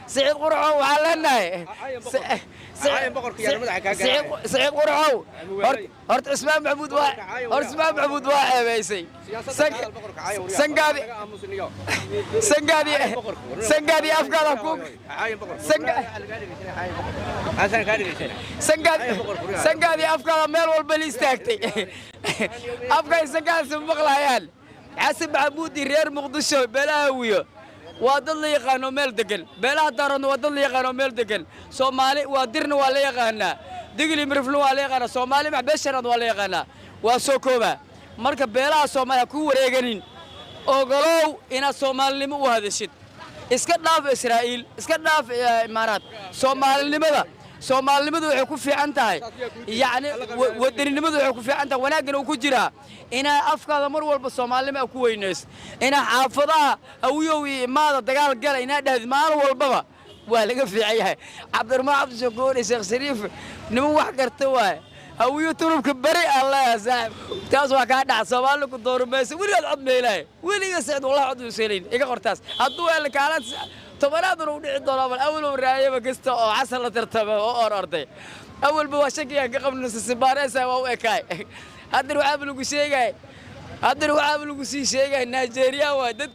Siciid Qurxow, waxaan leenahay, Siciid Qurxow, horta Cismaan Maxamuud waa, horta Cismaan Maxamuud waa ceebaysay. Sangaadi, sangaadi, sangaadi afkaada ku sangaadi, sangaadi afkaada meel walba la istaagtay. Afkay sangaadsi maqlayaan. Xasan Maxamuud iyo reer Muqdisho, beelaha waa dad la yaqaano meel degan. Beelaha Daaroodna waa dad la yaqaano meel degan. Soomaali waa Dirna waa la yaqaanaa, Digli Miriflna waa la yaqaanaa, Soomaali maxbeeshanaad waa la yaqaanaa. Waa soo kooba. Marka beelaha Soomaaliya ku wareeganin, ogolow inaad Soomaalinimo u hadashid. Iska dhaaf Israa'iil, iska dhaaf Imaaraad. Soomaalinimadu waxay ku fiican tahay, yacni wadaninimadu waxay ku fiican tahay, wanaaggana uu ku jiraa inaa afkaada mar walba Soomaalinimo aad ku weynayso. Inaa xaafadaha Hawiyow iyo imaada dagaal gala inaa dhahdid maalin walbaba waa laga fiican yahay. Cabdiraxmaan Cabdishakuur iyo Sheekh Shariif niman wax garta waaye. Hawiyo turubka beri aan leeyahay, saaxib, taas waa kaa dhaca. Soomaali ku doorumaysa weligaad cod meelahay weliga. Sicid, wallahi cod uusan iga qortaas. Hadduu helo kaalad tobanaaduna u dhici doonaa. Bal awalow raayaba kasta oo Xasan la tartama oo orday, awalba waa shakigaan ka qabno sisibaareysa waa u ekaay. Haddana waxaaba lagu sheegay, haddana waxaaba lagu sii sheegay Nigeria waa dad.